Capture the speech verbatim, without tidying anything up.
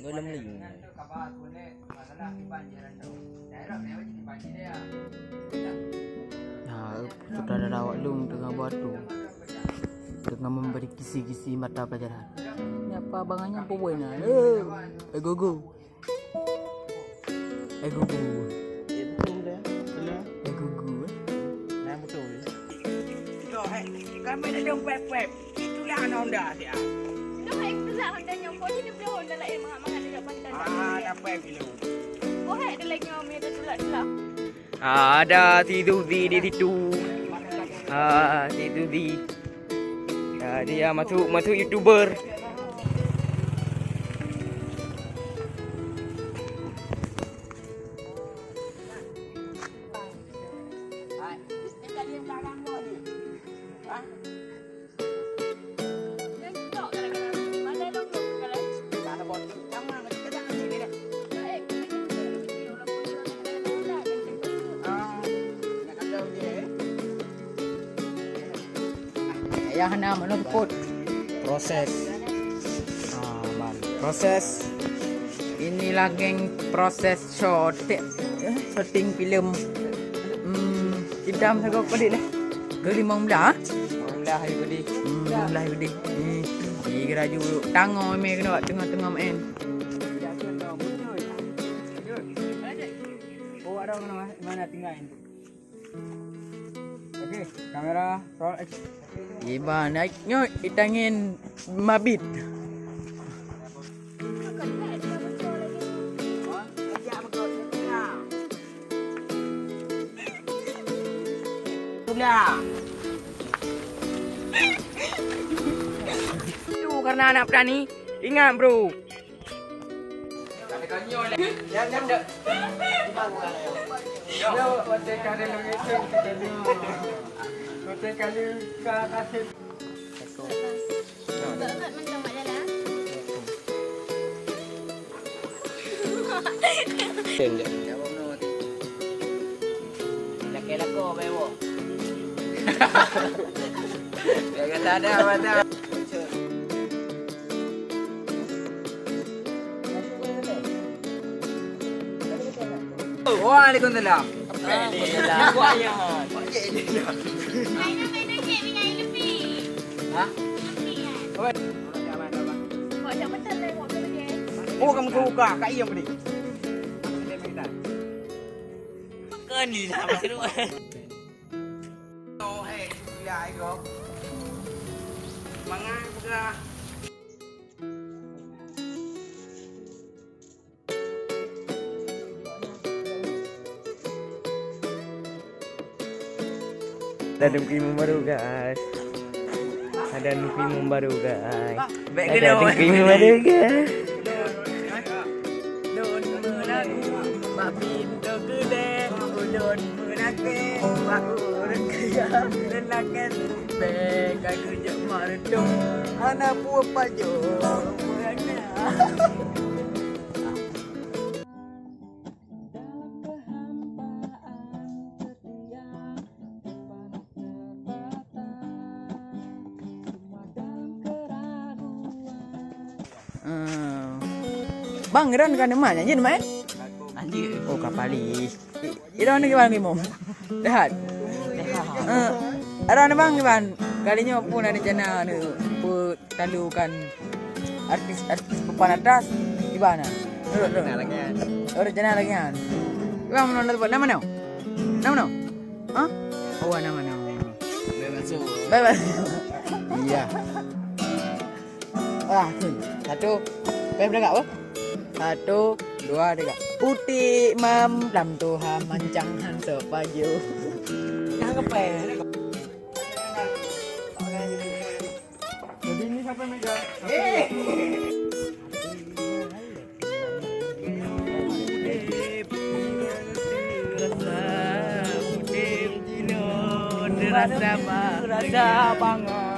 Dalam lagi. Nah, sutradara awak lôn teungoh batu. Teungoh memberi kisi-kisi mata pelajaran. Ni apa abang nyan pun buai na. Eh, eh, gogo. Eh, gogo. Eh, betul dah. Betul. Eh, gogo, eh. Nah, betul. Kami ada dong pep-pep. Itulah Honda dia. Dah, itulah Honda nyang kau ni, dia Honda lain, mangat-mangat dia dapat. Ah, dapat kilo. Oh, hai, dia lagi ngomel, dia tulak-tulak. Ah, ada si Zuzi di situ. Ah, si Zuzi. Ah, dia masuk, masuk YouTuber. Ayah na mana put. Proses. Ah, man. Proses. Inilah geng proses syuting, eh, syuting filem. Hmm, idam sago pedik lah. Ke lima belas, ah? Lima belas hari pedik. Hmm, lima belas hari pedik. Hmm. Di geraju tango me kena buat tengah-tengah main. Oh, ada mana, mana tinggal? Oke, kamera roll action. Iban nyoe itangin mabit. Sudah. Itu karena anak petani. Ingat, bro. Lakèe lakoe bae woe. Jangan tak ada mata. Waalaikumsalam. Ha? Oh, kamu suka, Kak Iyam ni. Makan ni lah, makan. Oh, hey, gila, Ego. Mangan peugah. Ada dengki baru, guys. Ada dengki baru, guys. Ada dengki baru, guys. Lôn meulagu bak pintoe keudè, ulôn meulakèe bak ureueng kaya, lôn lakèe lôn bèe ka geujok mardom, hana peue pajoh ureueng na. Ah. Bang, Ran ka neumat nyan, jeuet neumat, eh? Lanjut. Oh, ka paléh. I-, i-, Ran kiban, Bang Imum? Sehat? Sehat. Eh, Ran, Bang, kiban? Kali nyoe peue na rencana neupeutalukan artis-artis papan atas, kiban na? Turut, turut. Rencana lagèe nyan. Oh, rencana lagèe nyan. Kiban, meunoe na teupeu? Nama nyoe? Nama nyoe? Hah? Oh, nama nyoe? Bebas. Bebas. Iya. Ah, tu. Satu. Payah beulagak, apa? Satu, dua, tiga. Putik mam lam tuha mancang han sop baju. Yang apa? Jadi ini siapa yang megang? Eh. Rasa bangga.